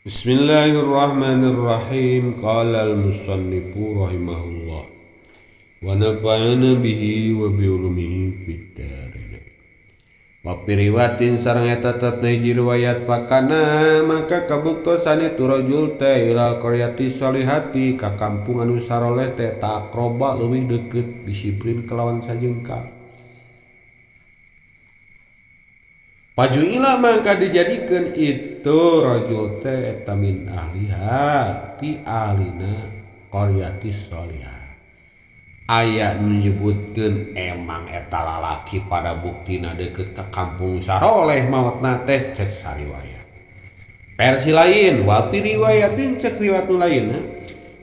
Bismillahirrahmanirrahim. Qala al-musannifu rahimahullah wa nafa'ana bihi wa bi ulumihi fid dharain. Wa piriwatin sareng eta tetep hiji riwayat pakana maka kabuktosan itu rajul teh ilal qaryati solihati ka kampung anu saroleh teh takroba leuwih deukeut disiplin kelawan sajengkal. Pajuila maka dijadikan itu rajul teh eta min ahliha ti ahlina qaryati sholihah. Aya menyebutkeun emang eta lalaki pada buktina deukeut ka kampung saroleh maotna teh cek sariwayat. Versi lain wa fi riwayatin cek riwayat nu lainna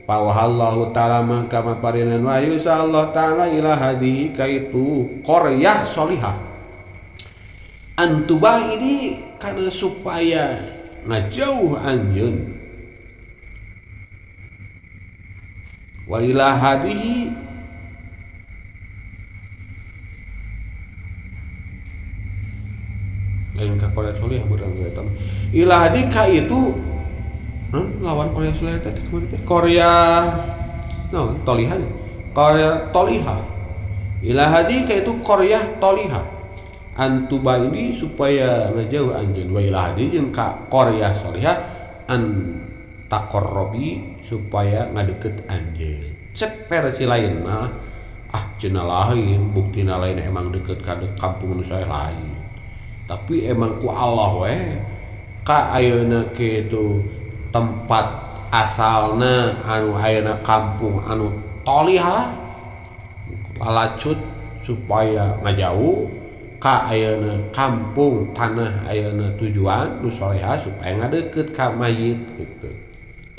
Pawahallahu ta'ala mangka maparinan wahyu Allah ta'ala ila hadihi ka itu qaryah sholihah. Antubah ini karena supaya ngajauh anjeun wa ila hadihi lain ka Korea Solihah urang eta ila hadi ka itu lawan Korea Solihah teh Korea naon Tolihah Korea Tolihah ila hadi ka itu Korea Tolihah antuba ini supaya ngejauh anjeun wa ila hadi jeung ka Korea Solihah an taqarrabi supaya ngadeukeut anjeun. Cek versi lain mah ah cenah lain buktina lain emang deukeut ka kampung nu sae lain. Tapi emang ku Allah we ka ayeuna kitu tempat asalna anu ayeuna kampung anu tolihah lalacut supaya ngajauh ka ayeuna kampung tanah ayeuna tujuan nu soleha supaya ngadeukeut ka mayit gitu.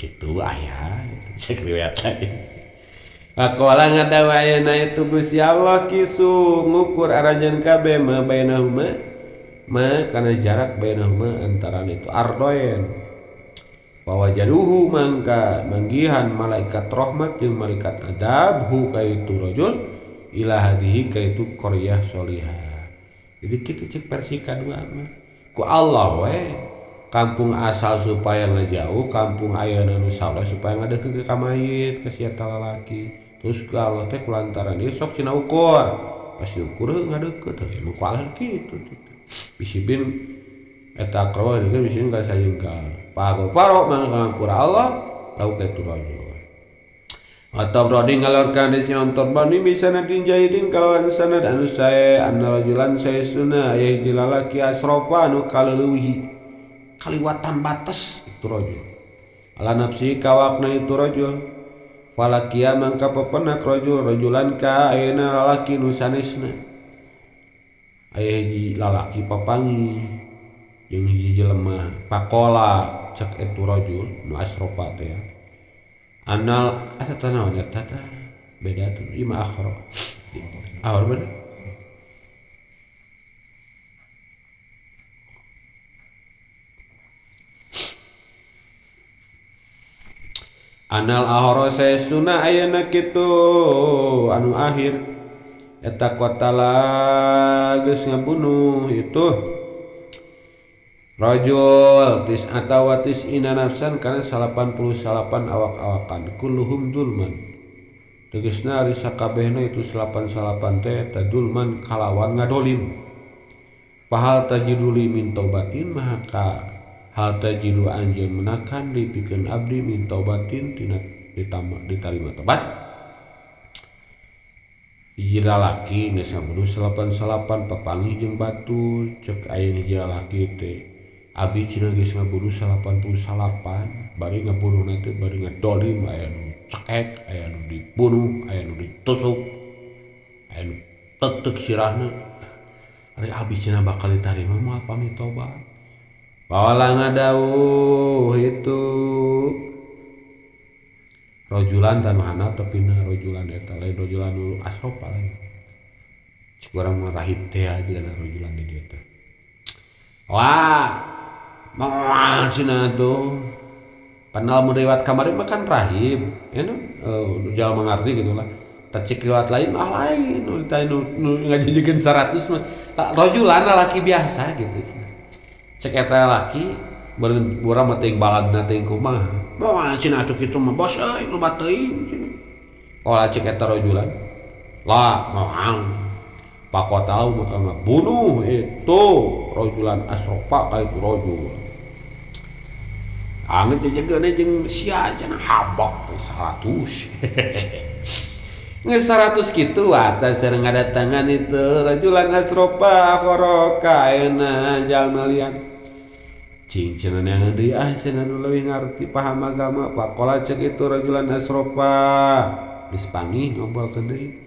Kitu aya cek riwayat lain. Pakola ngadawa ayeuna itu Gusti Allah kisu ngukur aranjeun kabeh ma bainahuma ma kana jarak bainahuma antara itu ardoen. Wawajaduhu mangka manggihan malaikat rahmat jeung malaikat adab hu ka itu rajul ila hadihi ka itu qaryah sholihah. Jadi kitu cek versi kadua mah. Ku Allah we kampung asal supaya ngajauh, kampung ayeuna nu saleh supaya ngadeukeut ka mayit ka si eta lalaki. Terus ku Allah teh kulantaran ieu sok cenah ukur. Pas diukur heuh ngadeukeut heuh emang ku Allah kitu. Bisi bin eta akrawa jeung bisi bin ka sajengkal. Pagoparo mangka Allah lau ka itu rajul. Atau brodi ngalorkan di Imam Torbani misanadin jaidin kalawan sanad anu sae anna rajulan saesuna aya hiji lalaki asrofa anu kaleuwih kaliwatan batas itu rajul ala nafsi kawakna itu rajul falakia mangka pepenak rajul rajulan ka ayeuna lalaki nu sanesna aya hiji lalaki papangi jeung hiji jelema pakola cek itu rajul nu asrofa teh anal asa tanaon eta tah beda tuh ieu mah akhra akhir beda anal ahara saesuna ayeuna kitu anu akhir eta qatala geus ngabunuh itu rajul tis'ata wa tis'ina nafsan kana 89 awak-awakan kulluhum dzulman tegasna ari sakabehna itu 88 teh tadzulman kalawan ngadolim pahal tajiduli min taubatin maka hal tajidu anjeun menakan dipikeun abdi min taubatin tina ditarima tobat hiji lalaki geus ngabunuh 88 papanggih jeung batu cek aya hiji lalaki teh abi cenah geus ngabunuh 88 bari ngabunuhna teh bari ngadolim aya nu cekek aya nu dibunuh aya nu ditusuk aya nu tek-tek sirahna ari abi cenah bakal ditarima moal pamit tobat bawala ngadawuh itu rojulan tanuhana tepina rojulan eta lain rojulan nu asrofa lain cik urang mah rahib teh aja kana rojulan di dieu teh wah moal cenah tuh panal mun riwayat kamari mah kan rahib ya nu jalma mengerti gitu lah tacik riwayat lain ah lain nu ditanya nu ngajijikeun 100 mah rojulan laki biasa gitu cek eta laki Meureun urang mah teuing baladna teuing kumaha. Moal cenah atuh kitu mah bos euy loba teuing cenah. Qala cek eta rajulan. La moal. Pakotalu maka ngabunuh itu rajulan asrofa ka itu rajul. Angin jajageun jeung sia cenah habak teh 100. Geus 100 kitu atas sareng ngadatangan itu rajulan asrofa khoroka ayeuna jalma lian. Cing cenah neangan deui ah cenah nu leuwih ngarti paham agama pakola cek itu rajulan asrofa geus panggih ngobrolkeun deui.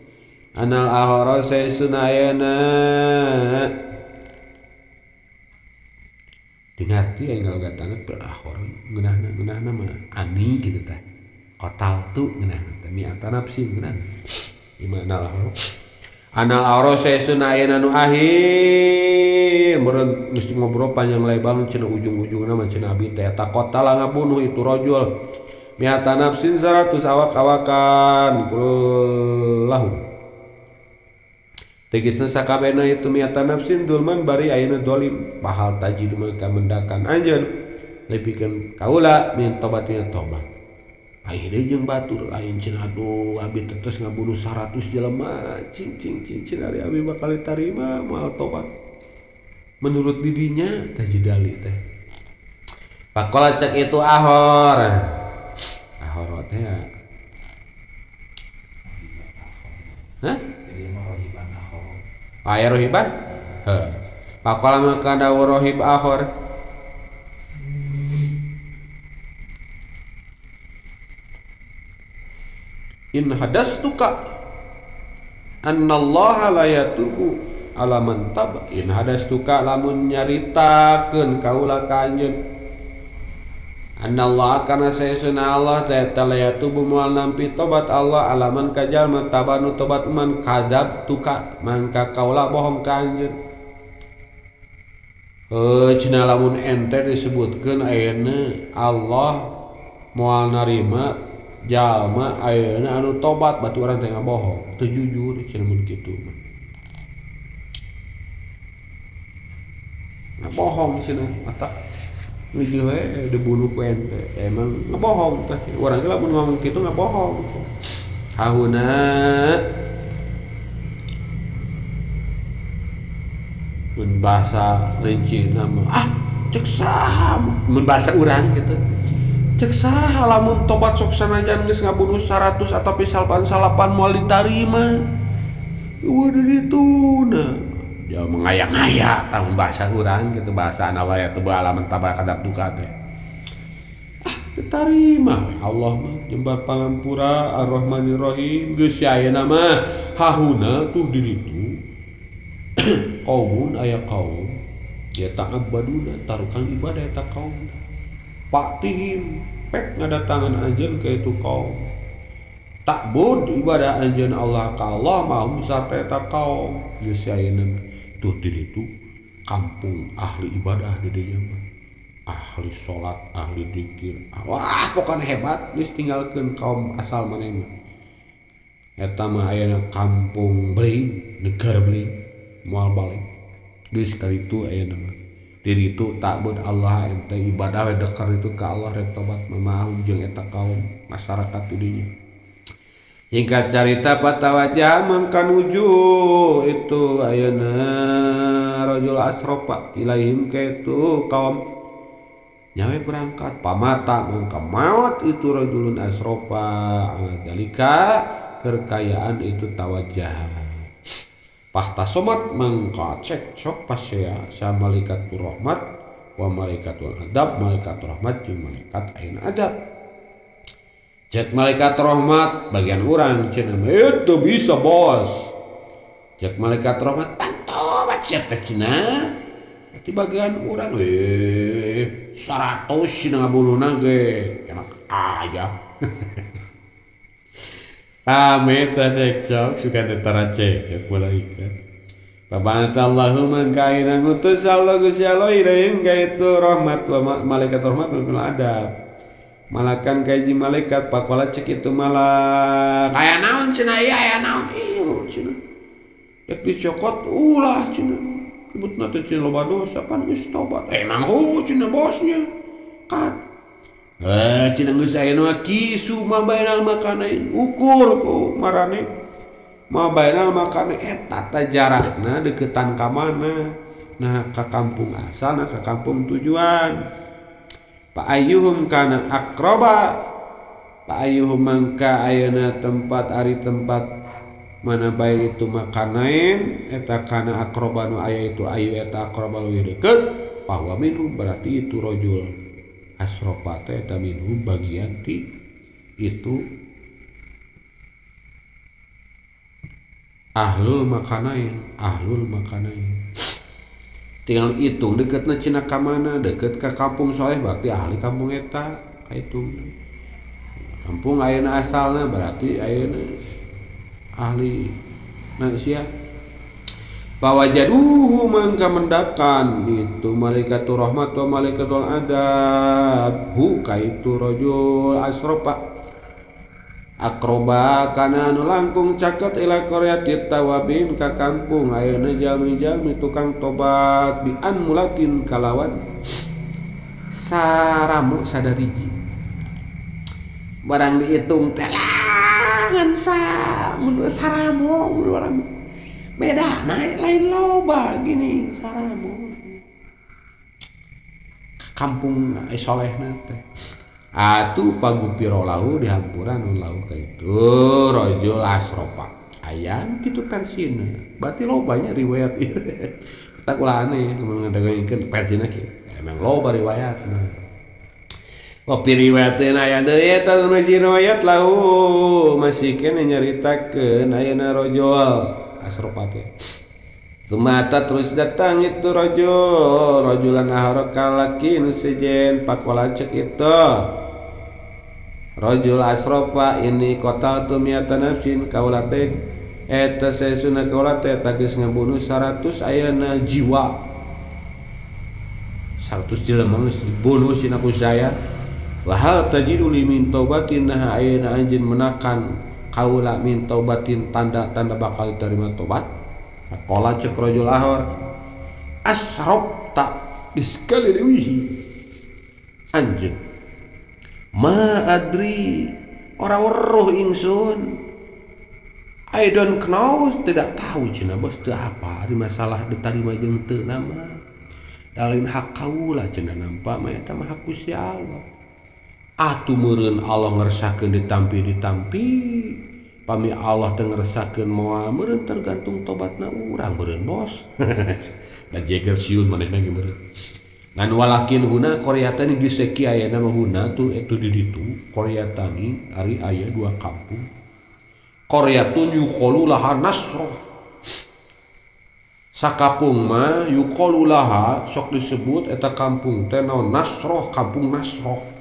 Anal ahara saesuna ayeuna tingarti aing ngalogatana berakhir ngeunahna ngeunahna mah ani kitu tah kotal tu ngeunahna teh mi'ata nafsin ngeunahna gimana lah anal ahara saesuna ayeuna nu akhir meureun geus ngobrol panjang lebar cenah ujung-ujungna mah cenah abi teh eta kotal ngabunuh itu rajul mi'ata nafsin 100 awak-awakan kullahu tegasna sakabehna itu mi'ata nafsin dulman bari ayeuna dolim pahal tajidu maka mendakan anjeun lebihkeun kaula min tobatina tobat ayeuna jeung batur lain cenah aduh abi tetes ngabunuh 100 jelema cing cing cing cing ari abi bakal ditarima moal tobat menurut didinya tajidali teh pakola cek itu ahor ahor teh ya. Hah? Aya rohiban? Heuh. Pakola maka dawuh rohib akhor. In hadastuka annallaha la yatubu ala man taba. In hadastuka lamun nyaritakeun kaula ka anjeun. Annallaha kana saesuna Allah ta la yatubu moal nampi tobat Allah alaman ka jalma tabanu tobat man kadzab tuka mangka kaula bohong ka anjeun. Heuh cenah lamun ente disebutkeun ayeuna Allah moal narima jalma ayeuna anu tobat batu urang teh ngabohong teu jujur cenah mun kitu mah. Ngabohong cenah mata nuju we dibunuh ku ente emang ngebohong teh urang ge lamun ngomong kitu ngabohong hahuna mun bahasa rincina mah ah cek saha mun bahasa urang kitu cek saha lamun tobat sok sanajan geus ngabunuh 100 atawa 98 moal ditarima eueuh di ditu na ya mengaya-ngaya tah bahasa urang gitu bahasa ana wae teu alaman tabah kadap duka teh ah ditarima Allah mah jembar pangampura Ar-Rahmanir Rahim geus ayeuna mah hahuna tuh di ditu kaumun aya kaum ya ta'abbaduna tarukang ibadah eta kaum paktihim pek ngadatangan anjeun ka itu kaum takbud ibadah anjeun Allah ka Allah mahum sarta eta kaum geus ayeuna tuh di ditu kampung ahli ibadah di dinya mah ahli salat ahli dzikir wah pokona hebat geus tinggalkeun kaum asal maneh mah eta mah ayeuna kampung beuring negara beuring moal balik geus kalitu ayeuna mah di ditu takbud Allah ente ibadah we deker itu ka Allah rek tobat mamahum jeung eta kaum masyarakat di dinya. Hingga carita patawajah mangka nuju itu ayeuna rajul asrofa ilaihim ka itu kaum nyawe berangkat pamata mangka maot itu rajulun asrofa dalika kekayaan itu tawajjah pahtasomat mangka cekcok pasea sa malaikatur rahmat wa malaikatul adab malaikat rahmat jeung malaikat ayeuna adab. Cek malaikat rahmat bagian urang cenah itu bisa bos. Cek malaikat rahmat pantobat siap teh cenah. Di bagian urang 100 cenah ngabunuhna ge enak aja. Ame teh cekcok suka teh tara cekcok malaikat. Babansallahu mangkaina ngutus Allah Gusti Allah ilaihim ka itu rahmat wa malaikat rahmat wal adab. Malakan kaji malaikat pakola cek itu malak aya naon cenah ieu aya naon ieu cenah rek dicokot ulah cenah sebutna teh cenah loba dosa pan geus tobat emang cenah bosnya Kat. Cenah geus aya nu kisu ma bainal makanain ukur ku marane. Ma bainal makana eta teh jarakna deukeutan ka mana? Nah ka kampung asal, nah ka kampung tujuan. Fa ayyuhum kana aqraba. Fa ayyuhum mangka ayeuna tempat ari tempat mana bae itu makanain eta kana aqraba nu aya itu ayu eta aqraba leuwih deukeut bahwa minhum berarti itu rajul asrofa teh eta minhum bagian ti itu ahlul makanain tinggal hitung deketna cenah ka mana deket ka kampung soleh berarti ahli kampung eta kahitung kampung ayeuna asalna berarti ayeuna ahli manusia. Fawajaduhu mangka mendakan itu malaikatur rahmat wa malaikatul adab hu kaitu rajul asrofa akroba kana anu langkung caket ila qaryati tawabin ka kampung ayeuna jalmi-jalmi tukang tobat bi an mulatin kalawan saramu sadariji barang dihitung telangan sa mun saramu mun urang beda naik lain loba gini saramu kampung solehna teh atuh pagupiro lahu dihampuran lahu ka itu rajul asrofa aya kitu versina berarti lobanya riwayat ieu tak ulah aneh mun ngadegengkeun versina kieu emang loba riwayatna. Kopi riwayatin aya deui eta nu riwayat lahu masih keneh nyaritakeun ayeuna rajul asrofa teh. Sumata terus datang itu rajul rajulan ahara kalaki nu sejen pakola cek itu rajul asrofa ini kota tu miata nafsin kaula teh eta saesuna kaula teh geus ngabunuh 100 ayeuna jiwa 100 jelema geus dibunuh sina ku saya. Wa hal tajidu li min taubatin nah ayeuna anjeun menakan kaula min taubatin tanda-tanda bakal diterima tobat. Qala cek rajul ahor asrabta diskali dewihi anjeun ma adri ora weruh ingsun I don't know tidak tahu cenah bos teu apa ari masalah ditarima jeung teu nama dalin hak kaula cenah nampa mah eta mah hak Gusti Allah. Atuh meureun Allah ngersakeun ditampi-ditampi pami Allah teu ngersakeun moal meureun tergantung tobatna urang meureun bos. Da jeger siun manehna ge meureun. Ngan walakin huna qaryatan geus seki aya nama huna tuh itu di ditu qaryatani ari aya dua kampung. Qaryatun yuqalu laha nasroh. Sakapung mah yuqalu laha sok disebut eta kampung teh naon nasroh kampung nasroh.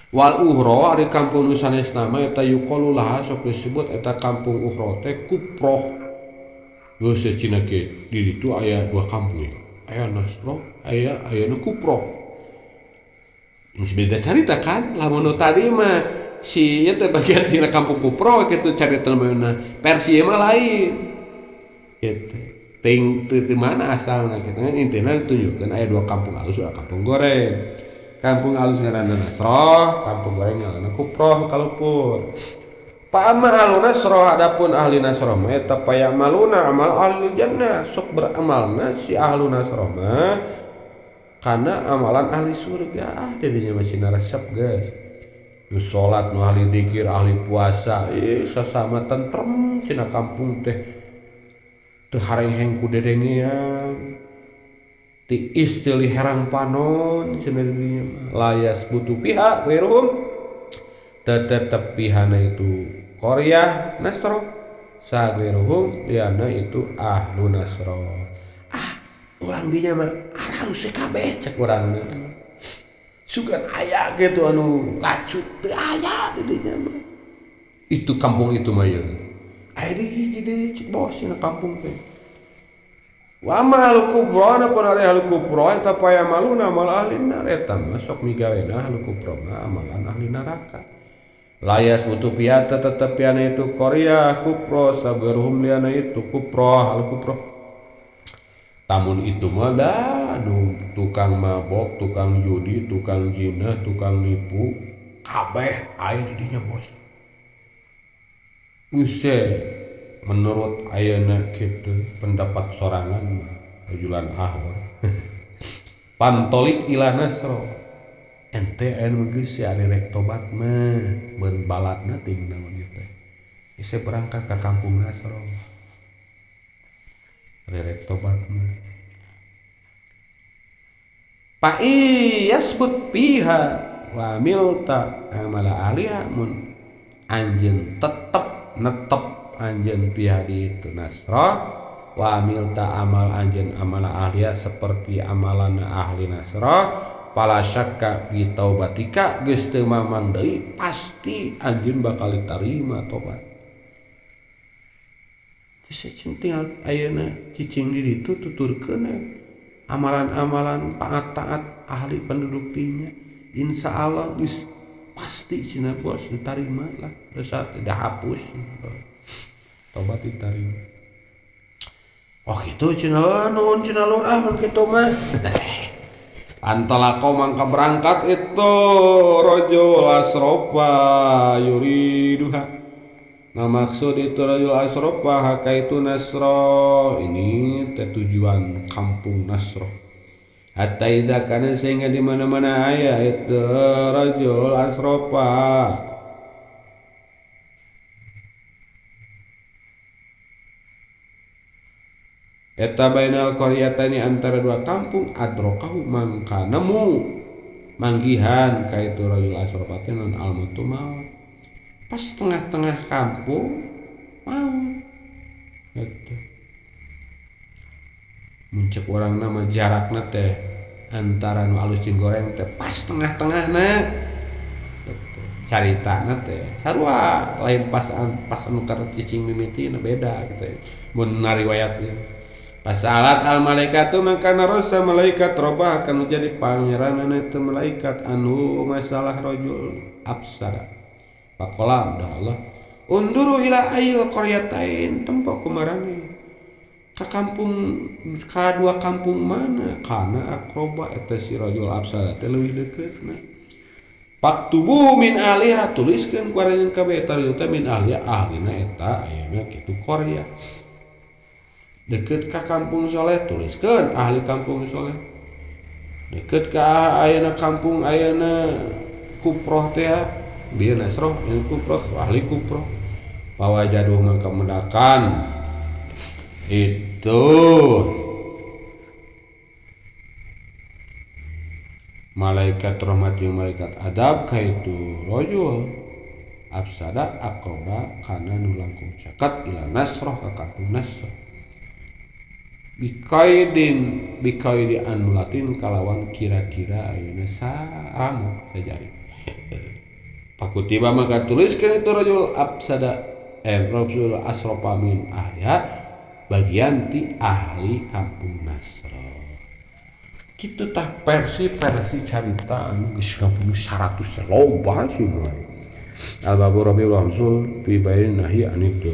Wal uhro ari kampung nu sanesna mah eta yuqalu laha sok disebut eta kampung uhro teh kuproh. Geus cenah ke di ditu aya dua kampung ya. Aya nasroh, aya nu kuproh. Geus beda carita kan lamun nu tadi mah si ieu teh bagian tina kampung kuproh kitu carita mah versi mah lain. Gitu. Ting ti mana asalna kitu kan intina ditunjukkeun aya dua kampung alus dua kampung goreng. Kampung alus ngaranna Nasroh, kampung goreng ngaranna Kuproh kalupur. Fa amma ahlu Nasroh adapun ahli Nasroh mah eta payamaluna amal ahli jannah, sok beramalna si ahlu Nasroh mah kana amalan ahli surga. Ah jadinya masih resep guys. Nu salat, nu ahli zikir, ahli puasa, sasama tentrem cenah kampung teh. Teu harengheng ku dedengean. Tiis teu herang panon cenah dirinya layas butuh pihak wirum tetep pihana itu qaryah nasroh sagwiruhum liana itu ahlu nasroh. Ah urang dinya mah aralus kabeh cek urang sugan aya gitu anu lacut teu aya di dinya mah itu kampung itu mah ye aya di hiji deui cek bos cenah kampung teh. Wa ma al kubra pun ari al kubra eta payamaluna amal ahli nar eta mah sok migawena ahli kubra mah amalan ahli neraka. Layas butuh piata tetep piana itu qaryah kubra sageruhum liana itu kubra al kubra. Tamun itu mah da nu tukang mabok, tukang judi, tukang zina, tukang nipu, kabeh aya di dinya bos. Use menurut ayeuna kitu pendapat sorangan rajulan ahor. Pantolik ila nasro. Ente anu geus ari rek tobat mah beun balatna ting naon ieu teh. Geus berangkat ka kampung Nasro. Ari rek tobat mah. Pa'i yasbut piha wa milta amala ahliha mun anjeun tetep netep anjeun piha di itu Nasro wa milta amal anjeun amala ahliha seperti amalana ahli Nasro pala syakka fi taubatika geus teu mamang deui pasti anjeun bakal diterima tobat. Geus tinggal ayeuna cicing di ditu tuturkeun amalan-amalan taat-taat ahli penduduk dinya insya Allah geus pasti cenah bos diterima lah dosa tidak hapus tobat diterima. Oh kitu cenah nuhun cenah lur ah mun kitu mah. Antalako mangka berangkat itu rajul asrofa yuriduha. Nah maksud itu rajul asrofa haka itu nasro ini teh tujuan kampung Nasro. Hatta idza kana sehingga di mana-mana aya itu rajul asrofa eta bainal qaryataini antara dua kampung adrokahu mangka nemu manggihan ka itu rajul asrofa teh non almutu maut. Pas tengah-tengah kampung maut gitu. Muncul orang nama jarakna teh antara nu alus jeung goreng teh pas tengah-tengahna gitu. Caritana teh sarua lain pas pas anu keur cicing mimitina beda gitu mun ngariwayat ieu. Pasalat al malaikatu maka narosa malaikat robah akan menjadi pangeran itu malaikat anu masalah rajul absara. Pakola dah Allah unduru ila ail qaryatain tempo kumarane ka kampung ka dua kampung mana kana akroba eta si rajul absara teh leuwih deukeutna. Faktubu min ahliha tuliskeun ku aranjeun kabeh eta rajul teh min ahliha ahlina eta ayeuna kitu qarya. Deket ka kampung soleh tuliskeun ahli kampung soleh. Deket ka ayeuna kampung ayeuna kuproh teh bieu nasroh yang kuproh ahli kuproh. Pawajaduh mangka mendakan itu malaikat rahmat jeung malaikat adab ka itu rajul absada aqraba kana nu langkung caket ila nasroh ka kampung nasroh. Bikaidin bikaidi anulatin kalawan kira-kira ayeuna saramo sajari. Pakutiba maka tuliskeun itu rajul absada rajul asrofa min ahliha bagian ti ahli kampung Nasro. Kitu tah versi-versi carita anu geus kampung 100 loba sih. Al babu rabiul hamsul fi bayin nahi anid.